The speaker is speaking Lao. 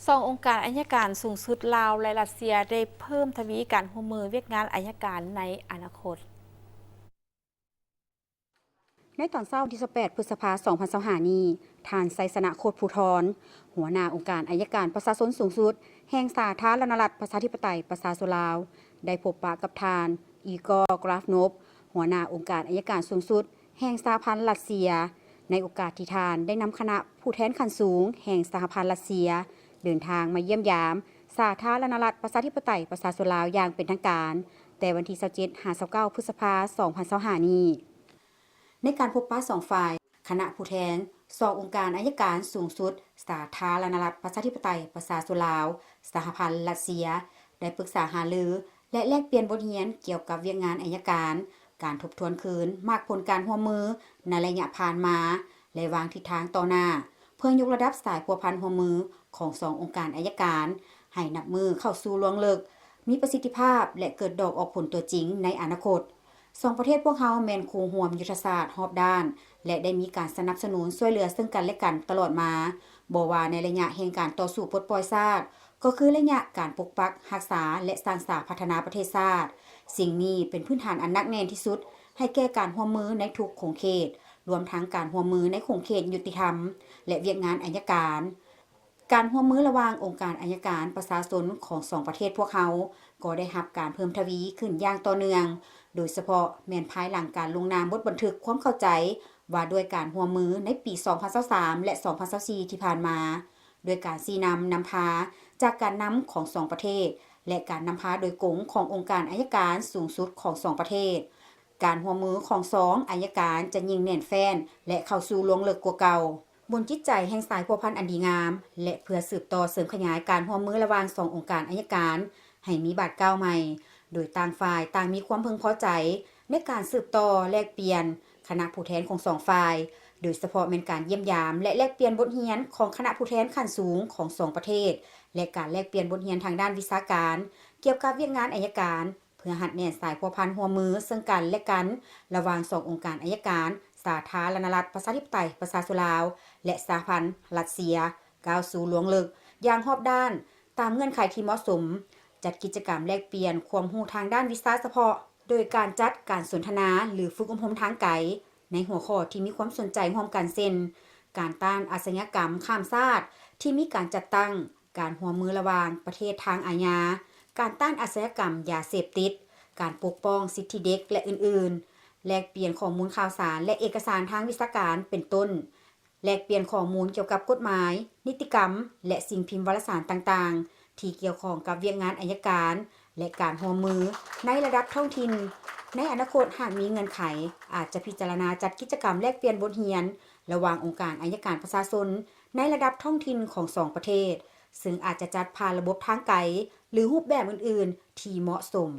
ສອງອົງການໄອຍະການສູງສຸດລາວ ແລະ ຣັດເຊຍ ໄດ້ເພີ່ມທະວີການຮ່ວມມືວຽກງານໄອຍະການໃນອະນາຄົດ. ໃນຕອນເຊົ້າວັນທີຊາວແປດ ພຶດສະພາ ສອງພັນຊາວຫ້ານີ້, ທ່ານ ໄຊຊະນະ ໂຄດພູທອນ, ຫົວໜ້າອົງການໄອຍະການປະຊາຊົນສູງສຸດ ແຫ່ງສາທາລະນະລັດ ປະຊາທິປະໄຕ ປະຊາຊົນລາວ, ໄດ້ພົບປະກັບທ່ານ ອີກໍ ກຣາຟໂນບ, ຫົວໜ້າອົງການໄອຍະການສູງສຸດ ແຫ່ງສະຫະພັນຣັດເຊຍ, ໃນໂອກາດທີ່ທ່ານໄດ້ນຳຄະນະຜູ້ແທນຂັ້ນສູງແຫ່ງສະຫະພັນຣັດເຊຍ ເດີນທາງມາຢ້ຽມຢາມສາທາລະນະລັດ ປະຊາທິປະໄຕ ປະຊາຊົນລາວຢ່າງເປັນທາງການ ແຕ່ວັນທີຊາວເຈັດ ຫາ ຊາວເກົ້າ ພຶດສະພາ ສອງພັນຊາວຫ້ານີ້. ໃນການພົບປະສອງຝ່າຍ, ຄະນະຜູ້ແທນສອງອົງການໄອຍະການສູງສຸດ ສາທາລະນະລັດ ປະຊາທິປະໄຕ ປະຊາຊົນລາວ, ສະຫະພັນຣັດເຊຍ ໄດ້ປຶກສາຫາລື ແລະ ແລກປ່ຽນບົດຮຽນກ່ຽວກັບວຽກງານໄອຍະການ, ການທົບທວນຄືນໝາກຜົນການຮ່ວມມືໃນໄລຍະຜ່ານມາ ແລະ ວາງທິດທາງຕໍ່ໜ້າ ເພື່ອຍົກລະດັບສາຍພົວພັນຮ່ວມມືຂອງສອງອົງການໄອຍະການ ໃຫ້ນັບມື້ເຂົ້າສູ່ລວງເລິກ, ມີປະສິດທິພາບ ແລະ ເກີດດອກອອກຜົນຕົວຈິງໃນອະນາຄົດ. ສອງປະເທດພວກເຮົາແມ່ນຄູ່ຮ່ວມຍຸດທະສາດຮອບດ້ານ ແລະ ໄດ້ມີການສະໜັບສະໜູນຊ່ວຍເຫຼືອເຊິ່ງກັນ ແລະ ກັນຕະຫຼອດມາ, ບໍ່ວ່າໃນໄລຍະແຫ່ງການຕໍ່ສູ້ປົດປ່ອຍຊາດ, ກໍຄືໄລຍະການປົກປັກ, ຮັກສາ ແລະ ສ້າງສາພັດທະນາປະເທດຊາດ. ສິ່ງນີ້ເປັນພື້ນຖານອັນໜັກແໜ້ນທີ່ສຸດໃຫ້ແກ່ການຮ່ວມມືໃນທຸກຂົງເຂດ, ລວມທັງການຮ່ວມມືໃນຂົງເຂດຍຸຕິທຳ ແລະ ວຽກງານໄອຍະການ. ການຮ່ວມມືລະຫວ່າງອົງການໄອຍະການປະຊາຊົນຂອງສອງປະເທດພວກເຮົາ ກໍໄດ້ຮັບການເພີ່ມທະວີຂຶ້ນຢ່າງຕໍ່ເນື່ອງ, ໂດຍສະເພາະແມ່ນພາຍຫຼັງການລົງນາມບົດບັນທຶກຄວາມເຂົ້າໃຈວ່າດ້ວຍການຮ່ວມມືໃນປີສອງພັນຊາວສາມ ແລະ ສອງພັນຊາວສີ່ທີ່ຜ່ານມາ, ດ້ວຍການຊີ້ນຳນຳພາຈາກການນຳຂອງສອງປະເທດ ແລະ ການນຳພາໂດຍກົງຂອງອົງການໄອຍະການສູງສຸດຂອງສອງປະເທດ, ການຮ່ວມມືຂອງສອງໄອຍະການຈະຍິ່ງແໜ້ນແຟ້ນ ແລະ ເຂົ້າສູ່ລວງເລິກກວ່າເກົ່າ. ບົນຈິດໃຈແຫ່ງສາຍພົວພັນອັນດີງາມ ແລະ ເພື່ອສືບຕໍ່ເສີມຂະຫຍາຍການຮ່ວມມືລະຫວ່າງສອງອົງການໄອຍະການໃຫ້ມີບາດກ້າວໃໝ່, ໂດຍຕ່າງຝ່າຍຕ່າງມີຄວາມເພິ່ງພໍໃຈໃນການສືບຕໍ່ແລກປ່ຽນຄະນະຜູ້ແທນຂອງສອງຝ່າຍ, ໂດຍສະເພາະແມ່ນການຢ້ຽມຢາມ ແລະ ແລກປ່ຽນບົດຮຽນຂອງຄະນະຜູ້ແທນຂັ້ນສູງຂອງສອງປະເທດ ແລະ ການແລກປ່ຽນບົດຮຽນທາງດ້ານວິຊາການກ່ຽວກັບວຽກງານໄອຍະການ ເພື່ອຮັດແໜ້ນສາຍພົວພັນຮ່ວມມືເຊິ່ງກັນ ແລະ ກັນ ລະຫວ່າງສອງອົງການໄອຍະການ ສາທາລະນະລັດ ປະຊາທິປະໄຕ ປະຊາຊົນລາວ ແລະ ສະຫະພັນຣັດເຊຍ ກ້າວສູ່ລວງເລິກຢ່າງຮອບດ້ານ ຕາມເງື່ອນໄຂທີ່ເໝາະສົມ, ຈັດກິດຈະກຳແລກປ່ຽນຄວາມຮູ້ທາງດ້ານວິຊາສະເພາະ ໂດຍການຈັດການສົນທະນາ ຫຼື ຝຶກອົບຮົມທາງໄກ ໃນຫົວຂໍ້ທີ່ມີຄວາມສົນໃຈຮ່ວມກັນ ເຊັ່ນ ການຕ້ານອາຊະຍາກຳຂ້າມຊາດທີ່ມີການຈັດຕັ້ງ, ການຮ່ວມມືລະຫວ່າງປະເທດທາງອາຍາ, ການຕ້ານອາຊະຍາກຳຢາເສບຕິດ, ການປົກປ້ອງສິດທິເດັກ ແລະ ອື່ນໆ, ແລກປ່ຽນຂໍ້ມູນຂ່າວສານ ແລະ ເອກະສານທາງວິຊາການ ເປັນຕົ້ນ ແລກປ່ຽນຂໍ້ມູນກ່ຽວກັບກົດໝາຍ, ນິຕິກຳ ແລະ ສິ່ງພິມວາລະສານຕ່າງໆ ທີ່ກ່ຽວຂ້ອງກັບວຽກງານໄອຍະການ ແລະ ການຮ່ວມມືໃນລະດັບທ້ອງຖິ່ນ. ໃນອະນາຄົດ ຫາກມີເງື່ອນໄຂ, ອາດຈະພິຈາລະນາຈັດກິດຈະກຳແລກປ່ຽນບົດຮຽນລະຫວ່າງອົງການໄອຍະການປະຊາຊົນໃນລະດັບທ້ອງຖິ່ນຂອງສອງປະເທດ, ເຊິ່ງອາດຈະຈັດຜ່ານລະບົບທາງໄກ ຫຼື ຮູບແບບອື່ນໆທີ່ເໝາະສົມ.